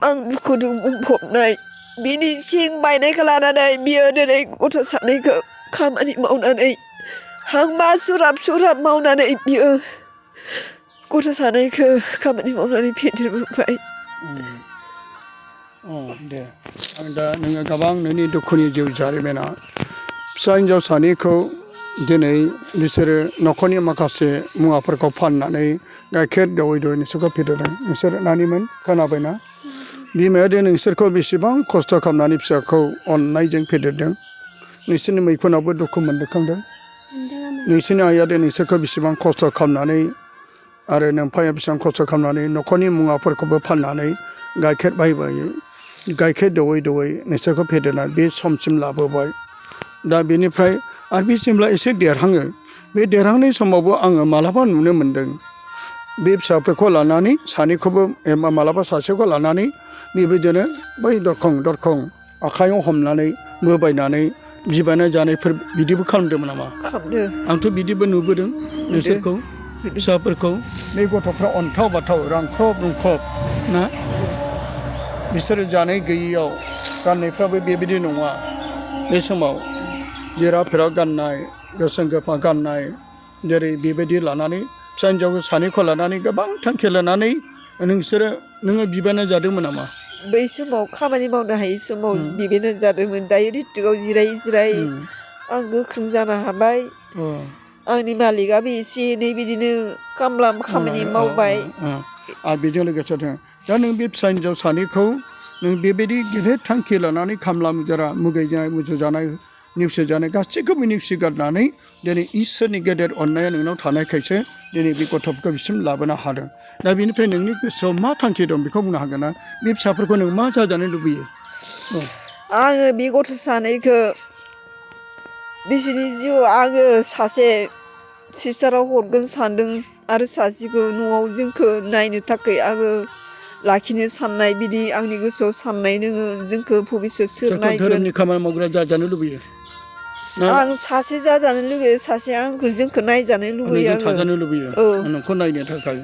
आं दुखुजों बुंफबनाय बिनि सिं बायनायखौ लानानै बियो दिनै गथ' सानैखौ खामानि मावनानै हांमा सुराब मावनानै बियो गथ' सानैखौ खामानि मावनानै फेदेरबोबाय। दे आं दा नोङो गोबां नोंनि दुखुनि जिउ जारिमिना फिसा हिन्जाव सानैखौ दिनै बिसोरो न'खरनि माखासे मुवाफोरखौ फाननानै गाइखेर दौयै दौयै नोंसोरखौ फेदेरदों। नोंसोर नानिमोन खोनाबायना? बिमाया दि नोंसोरखौ बेसेबां खस्थ' खालामनानै फिसाखौ अननायजों फेदेरदों। नोंसोरनि मैखुनावबो दुखु मोनखांदों। नोंसोरनि आइया दि नोंसोरखौ बेसेबां खस्थ' खालामनानै आरो नोमफाया बेसेबां खस्थ' खालामनानै न'खरनि मुवाफोरखौबो फाननानै गाइखेर बायै गाइखेर दौयै दौयै नोंसोरखौ फेदेरनानै बे समसिम लाबोबाय। दा बेनिफ्राय आरो बे जेब्ला एसे देरहाङो बे देरहांनाय समावबो आङो मालाबा नुनो मोन्दों बे फिसाफोरखौ लानानै सानैखौबो मालाबा सासेखौ लानानै बेबायदिनो बै दरखं आखाइयाव हमनानै बोबायनानै बिबायना जानायफोर बिदिबो खालामदोंमोन नामा? खालामदों। आंथ' बिदिबो नुबोदों नोंसोरखौ फिसाफोरखौ। बे गथ'फ्रा अन्थाव बाथाव रांख्रब रुंख्रब ना बिसोरो जानाय गैयैयाव गाननायफ्राबो बेबायदि नङा। बे समाव जेरा फेरा गाननाय गोसोम गोफा गाननाय जेरै बेबायदि लानानै फिसा हिन्जाव सानैखौ लानानै गोबां थांखि लानानै नोङो बिबायना जादोंमोन नामा? बै समाव खामानि मावनो हायै समाव बिबायना जादोंमोन। दायो रिट्रिकआव जिराय आं गोख्रों जानो हाबाय। आंनि मालिकआबो एसे एनै बिदिनो खामानि मावबाय। आरो बेजों लोगोसे दा नों बे फिसा हिन्जाव सानैखौ नों बेबायदि गेदेर थांखि लानानै खामला मुजरा मुगैजानाय मुजुजानाय नेवसिजानाय गासैखौबो नेवसिगारनानै दिनै इसोरनि गेदेर अननाया नोंनाव थानायखायसो दिनै बे गथ'फोरखौ बिसिम लाबोनो हादों। दा बेनिफ्राय नोंनि गोसोआव मा थांखि दं बेखौ बुंनो हागोन ना? बे फिसाफोरखौ नों मा जाजानो लुबैयो? आङो बे गथ' सानैखौ बिसोरनि जिउआव आङो सासे सिस्टाराव हरगोन सानदों आरो सासेखौ न'आव जोंखौ नायनो थाखाय आङो लाखिनो साननाय बिदि आंनि गोसोआव साननाय दोङो। जोंखौ भबिसत सोर नायगोन। धोरोमनि खामानि मावग्रा जाजानो लुबैयो? आं सासे जाजानो लुगैयो। सासे आंखौ जोंखौ नायजानो लुगैयो आङो। थाजानो लुबैयो नोंखौ नायनो थाखाय।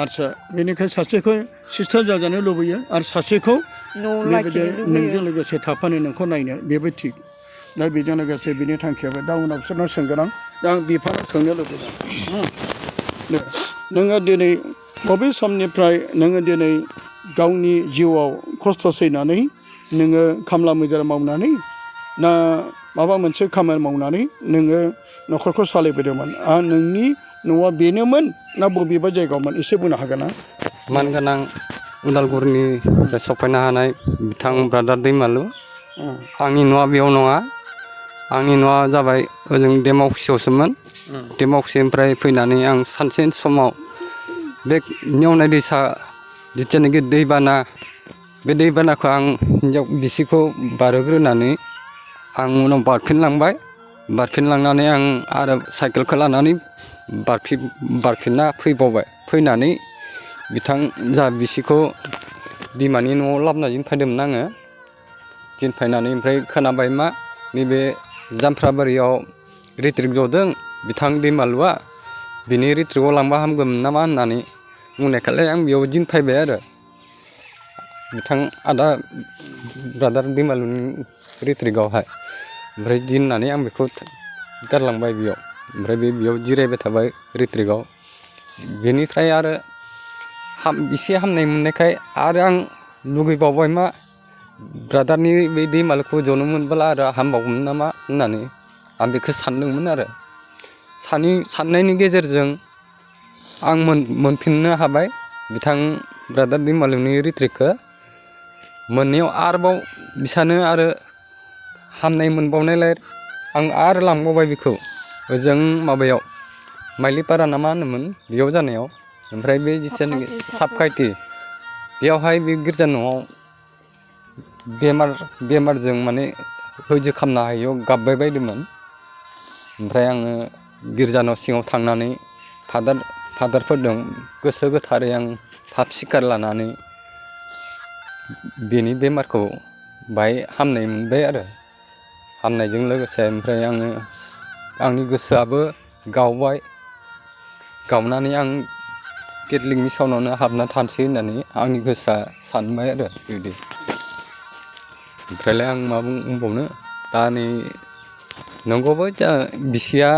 आदसा बेनिखाय सासेखौ सिस्टार जाजानो लुबैयो आरो सासेखौ न'आव बेबायदि लाखिनो लुगैयो। नोंजों लोगोसे थाफानो नोंखौ नायनो बेबो थिग। दा बेजों लोगोसे बिनि थांखियाबो दा उनाव बिसोरनाव सोंगोन आं। दा आं बिफानाव सोंनो लुबैदों नोङो दिनै बबे समनिफ्राय नोङो दिनै गावनि जिउआव खस्थ' सैनानै नोङो खामला मुजरा मावनानै ना माबा मोनसे खामानि मावनानै नोङो न'खरखौ सालायबोदोंमोन? नोंनि न'आ बेनोमोन ना बबेबा जायगायावमोन एसे बुंनो हागोन ना? मानगोनां उदालगुरिनिफ्राय सफैनो हानाय बिथां ब्रादार दैमालु। आंनि न'आ बेयाव नङा। आंनि न'आ जाबाय ओजों डेमाकुसियावसोमोन। डेमाकुसिनिफ्राय फैनानै आं सानसे समाव बे नेवनाय दैसा जिथियानोखि दैबाना बे दैबानाखौ आं हिन्जाव बिसिखौ बारहोग्रोनानै आं उनाव बारफिनलांबाय। बारफिनलांनानै आं आरो साइकेलखौ लानानै बारफिनना फैबावबाय। फैनानै बिथां जा बिसिखौ बिमानि न'आव लाबोना दोनफैदोंमोन आङो। दोनफैनानै ओमफ्राय खोनाबाय मा नैबे जामफ्राबारियाव रिट्रिक जदों बिथां दैमालुआ, बिनि रिट्रिकआव लांबा हामगौमोन नामा होननानै बुंनायखाय आं बेयाव दोनफैबाय आरो बिथां आदा ब्रादार दैमालुनि रिट्रिकआवहाय। ओमफ्राय दोननानै आं बेखौ गारलांबाय बेयाव। ओमफ्राय बेयाव जिरायबाय थाबाय रिट्रिकआव। बेनिफ्राय आरो एसे हामनाय मोननायखाय आरो आं लुगैबावबाय मा ब्रादारनि बे दैमालुखौ जनो मोनबोला आरो हामबावगौमोन नामा होननानै आं बेखौ सानदोंमोन आरो। साननायनि गेजेरजों आं मोनफिननो हाबाय बिथां ब्रादार दैमालुनि रिट्रिकखौ। मोननायाव आरोबाव बिसानो आरो हामनाय मोनबावनायलाय आं आरो लांबावबाय बेखौ ओजों माबायाव माइलिपारा ना मा होनोमोन बेयाव जानायाव। ओमफ्राय बे जिथियानोखि साबखाथि बेयावहाय बे गिर्जा न'आव बेमारजों माने हैज्य खालामनो हायैयाव गाबबाय बायदोंमोन। ओमफ्राय आङो गिर्जा न' सिङाव थांनानै फादारफोरजों गोसो गोथारै आं फाब सिखार लानानै बेनि बेमारखौ बाहाय हामनाय मोनबाय आरो। हामनायजों लोगोसे ओमफ्राय आंनि गोसोआबो गावबाय। गावनानै आं केथलिकनि साउनावनो हाबना थानोसै होननानै आंनि गोसोआ सानबाय आरो बिदि ओमफ्रायलाय आं मा बुंबावनो दा नै नंगौबो जा बिसिया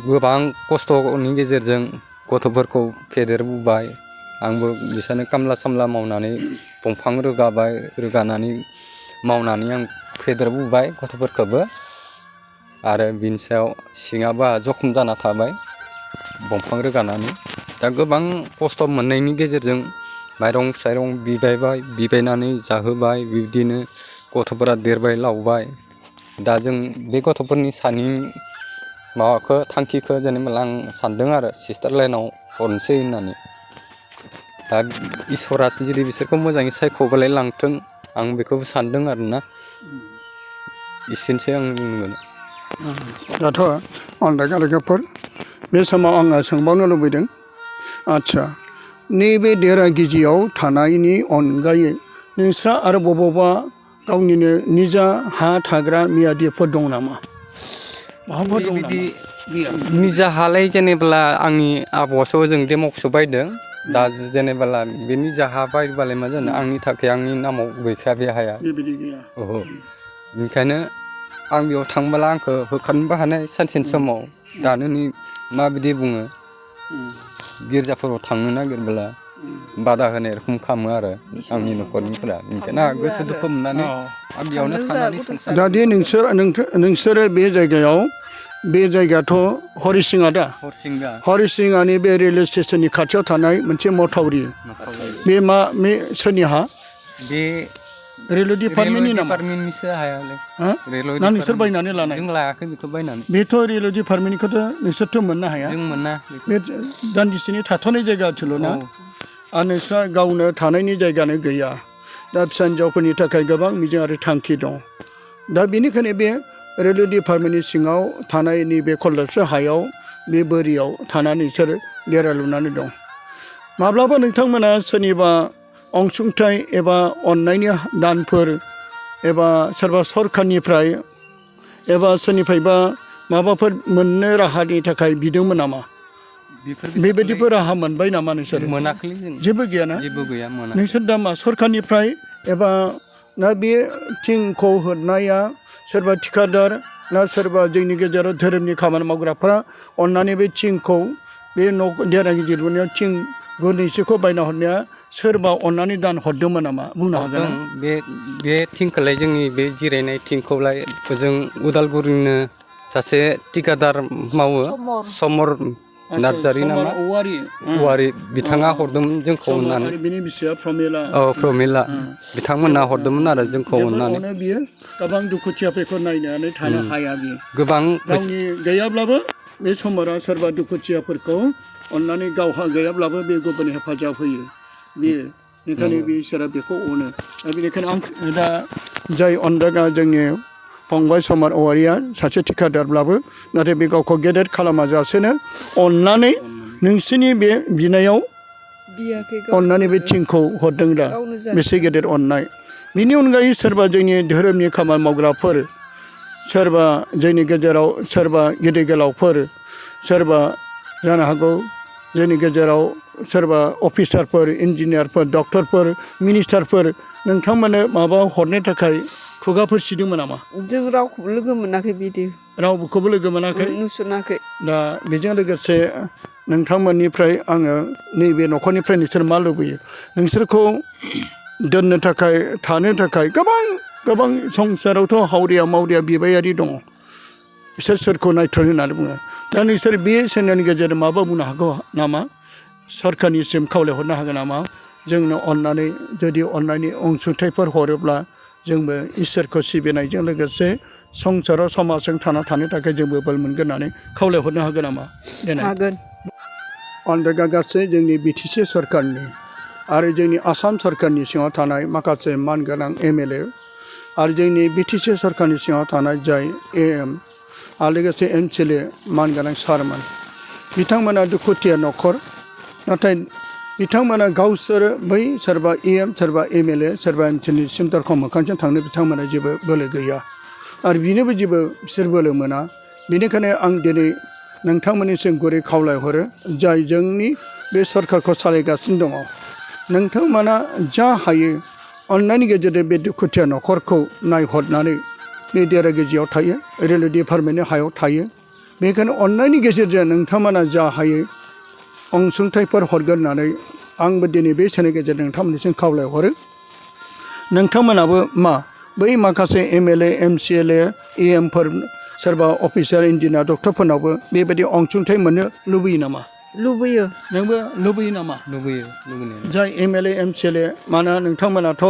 गोबां खस्थ'नि गेजेरजों गथ'फोरखौ फेदेरबोबाय आंबो बिसानो कामला सामला मावनानै दंफां रोगानानै मावनानै आं फेदेरबोबाय गथ'फोरखौबो आरो बिनि सायाव सिङाबो जखम जाना थाबाय दंफां रोगानानै दा गोबां खस्थ' मोननायनि गेजेरजों माइरं साइरं बिबायनानै जाहोबाय बिब्दिनो गथ'फोरा देरबाय लावबाय दा जों बे गथ'फोरनि सानि माबाखौ थांखिखौ जेनेबा आं सानदों आरो सिस्टार लाइनाव हरनोसै होननानै दा इसोरासो जुदि बिसोरखौ मोजाङै सायख'बालाय लांथों आं बेखौबो सानदों आरोना एसेनोसै आं बुंगोन दाथ' अन्दायगा लोगोफोर बे समाव आङो सोंबावनो लुबैदों आदसा नैबे देरागिजियाव थानायनि अनगायै नोंस्रा आरो बबावबा गावनिनो निजा हा थाग्रा मियादिफोर दं नामा बहाबा दं नामा गैया निजा हालाय जेनेबा आंनि आबौआसो जों डेमक्सो बायदों दा जेनेबा बे निजा हा बायबालाय मा जानो आंनि थाखाय आंनि नामाव गैखाया बे हाया बेबायदि गैया ओहो बेनिखायनो आं बेयाव थांबोला आंखौ होखारनोबो हानाय सानसेनि समाव दानो नै माबायदि बुङो गिर्जाफोराव थांनो नागिरबोला बादा होनाय रखम खालामो आरो आंनि न'खरनिफोरा बेनिखायनो आंहा गोसो दुखु मोननानै आं बेयावनो थानानै दा दि नोंसोरो बे जायगायाव बे जायगायाथ' हरिसिङा दा हरसिंगा हरिसिङानि बे रेलवे स्टेसननि खाथियाव थानाय मोनसे माथावरि बे मा सोरनि हा बे रेलवे डिपार्टमेन्टनि नामा डिपार्टमेन्टनिसो हायालै ना नोंसोर बायनानै लानाय जों लायाखै बेखौ बायनानै बेथ' रेलवे डिपार्टमेन्टनिखौथ' नोंसोरथ' मोननो हाया जों मोना बे दान्दिसेनि थाथ'नाय जायगाथिल' ना आरो नोंस्रा गावनो थानायनि जायगानो गैया दा फिसा हिन्जावफोरनि थाखाय गोबां मिजिं आरो थांखि दं दा बेनिखायनो बे रेलवे डिपार्टमेन्टनि सिङाव थानाय नैबे खलदाबसे हायाव बे बोरियाव थानानै बिसोर देरा लुनानै दं माब्लाबा नोंथांमोना सोरनिबा अनसुंथाइ एबा अननायनि दानफोर एबा सोरबा सरखारनिफ्राय एबा सोरनिफ्रायबा माबाफोर मोननो राहानि थाखाय बिदोंमोन नामा बेबायदिबो राहा मोनबाय नामा नोंसोर मोनाखैलै जों जेबो गैयाना जेबो गैया मोना नोंसोर दा मा सरखारनिफ्राय एबा ना बे थिंखौ हरनाया सोरबा थिखादार ना सोरबा जोंनि गेजेराव धोरोमनि खामानि मावग्राफ्रा अननानै बे थिंखौ बे न' देरा गिदिर लुनायाव थिं गरनैसोखौ बायना हरनाया सोरबा अननानै दान हरदोंमोन नामा बुंनो हागोन बे थिंखौलाय जोंनि बे जिरायनाय थिंखौलाय जों उदालगुरिनिनो सासे थिकादार मावो समर नार्जारि नामा औवारि बिथाङा हरदोंमोन जोंखौ अननानै बिनि बिसिया प्रमिला औ प्रमिला बिथांमोनहा हरदोंमोन आरो जोंखौ अननानै बियो गोबां दुखुथियाफोरखौ नायनानै थानो हाया बियो गोबां गावनि गैयाब्लाबो बे समरा सोरबा दुखुथियाफोरखौ अननानै गावहा गैयाब्लाबो बे गुबुननि हेफाजाब होयो बेयो बेनिखायनो बे इसोरा बेखौ अनो दा बेनिखायनो आं दा जाय अनदागा जोंनि फंबाय समर औवारिया सासे थिखादारब्लाबो नाथाय बे गावखौ गेदेर खालामाजासेनो अननानै नोंसोरनि बे बिनायाव अननानै बे थिंखौ हरदों दा बेसे गेदेर अननाय बिनि अनगायै सोरबा जोंनि धोरोमनि खामानि मावग्राफोर सोरबा जोंनि गेजेराव सोरबा गेदेर गोलावफोर सोरबा जानो हागौ जोंनि गेजेराव सोरबा अफिसारफोर इन्जिनियारफोर डक्टरफोर मिनिस्टारफोर नोंथांमोननो माबा हरनो थाखाय खुगाफोर सिदोंमोन नामा जों रावखौबो लोगो मोनाखै बिदि रावखौबो लोगो मोनाखै नुसनाखै दा बेजों लोगोसे नोंथांमोननिफ्राय आङो नैबे न'खरनिफ्राय नोंसोर मा लुबैयो नोंसोरखौ दोननो थाखाय थानो थाखाय गोबां संसारावथ' हावरिया मावरिया बिबायारि दङ बिसोर सोरखौ नायथ्र'नो होननानै बुङो दा नोंसोर बे सेनेलनि गेजेरजों माबा बुंनो हागौ नामा सरखारनिसिम खावलायहरनो हागोन नामा जोंनो अननानै जुदि अननायनि अनसुंथाइफोर हरोब्ला जोंबो इसोरखौ सिबिनायजों लोगोसे संसाराव समाजजों थांना थानो थाखाय जोंबो बोल मोनगोन होननानै खावलायहरनो हागोन नामा हागोन अनदागा गासै जोंनि बिटिसि सरकारनि आरो जोंनि आसाम सरकारनि सिङाव थानाय माखासे मानगोनां एमएलए आरो जोंनि बिटिसि सरकारनि सिङाव थानाय जाय एएम आरो लोगोसे एमसिएलए मानगोनां सारमोन बिथांमोना दुखुथिया न'खर नाथाय बिथांमोना गावसोर बै सोरबा एएम सोरबा एमएलए सोरबा एमसिएलए दरखं मोखांजों थांनो बिथांमोना जेबो बोलो गैया आरो बिनोबो जेबो बिसोर बोलो मोना बेनिखायनो आं दिनै नोंथांमोननिसिम गुरै खावलायहरो जाय जोंनि बे सरकारखौ सालायगासिनो दङ नोंथांमोना जा हायो अननायनि गेजेरजों बे दुखुथिया न'खरखौ नायहरनानै मिडिया गेजेराव थायो रेलवे डिपार्टमेन्टनि हायाव थायो बेखायनो अननायनि गेजेरजों नोंथांमोना जा हायो अनसुंथाइफोर हरगोन होननानै आंबो दिनै बे सोनि गेजेरजों नोंथांमोननिसिम खावलायहरो नोंथांमोनाबो मा बै माखासे MLA MCLA EMफोर सोरबा अफिसार इन्जिनियार डक्टरफोरनावबो बेबायदि अनसुंथाइ मोननो लुबैयो नामा लुबैयो नोंबो लुबैयो नामा लुबैयो लुबैनाया जाय MLA MCLA मानो नोंथांमोनाथ'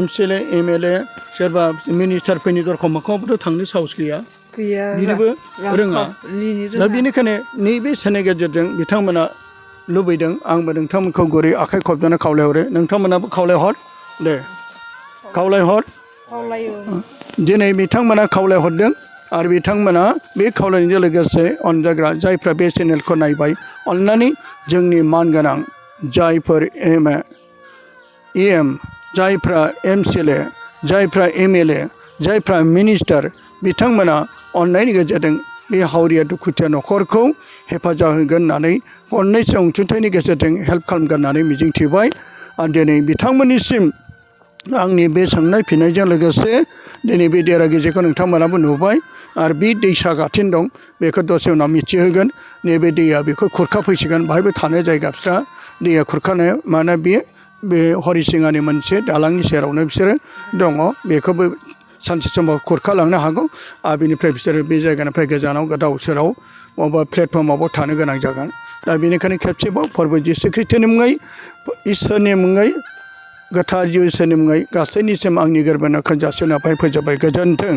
MCLA MLA सोरबा मिनिस्टारफोरनि दरखं मोखाङावबोथ' थांनो साहस गैया गैया बिनोबो रोङा दा बेनिखायनो नैबे सोनि गेजेरजों बिथांमोना लुबैदों आंबो नोंथांमोनखौ गुरै आखाइ खबजानो खावलायहरो नोंथांमोनाबो खावलायहर दे खावलायहर दिनै बिथांमोना खावलायहरदों आरो बिथांमोना बे खावलायनायजों लोगोसे अनजाग्रा जायफ्रा बे चेनेलखौ नायबाय अननानै जोंनि मानगोनां जायफोर EM जायफ्रा MCLA जायफ्रा MLA जायफ्रा मिनिस्टार बिथांमोना अननायनि गेजेरजों बे हावरिया दुखुथिया न'खरखौ हेफाजाब होगोन होननानै अननायजों अनसुंथाइनि गेजेरजों हेल्प खालामगोन होननानै मिजिंथिबाय आरो दिनै बिथांमोननिसिम आंनि बे सोंनाय फिननायजों लोगोसे दिनै बे देरा गिजिखौ नोंथांमोनाबो नुबाय आरो बे दैसा गाथोन दं बेखौ दसे उनाव मिथिहोगोन नैबे दैया बेखौ खुरखा फैसिगोन बाहायबो थानो जायगा बिस्रा दैया खुरखानाया मानोना बे हरिसिङानि मोनसे दालांनि सेरावनो बिसोरो दङ बेखौबो सानसे समाव खुरखालांनो हागौ आरो बेनिफ्राय बिसोरो बे जायगानिफ्राय गोजानाव गोदाव सोराव बबेबा प्लेटफर्मावबो थानो गोनां जागोन दा बेनिखायनो खेबसेबाव फोरबो जिसु ख्रिस्ट'नि मुङै इसोरनि मुङै गोथार जिउ इसोरनि मुङै गासैनिसिम आंनि गोरबोनाखौ जासिनाय फोजोबबाय गोजोन्थों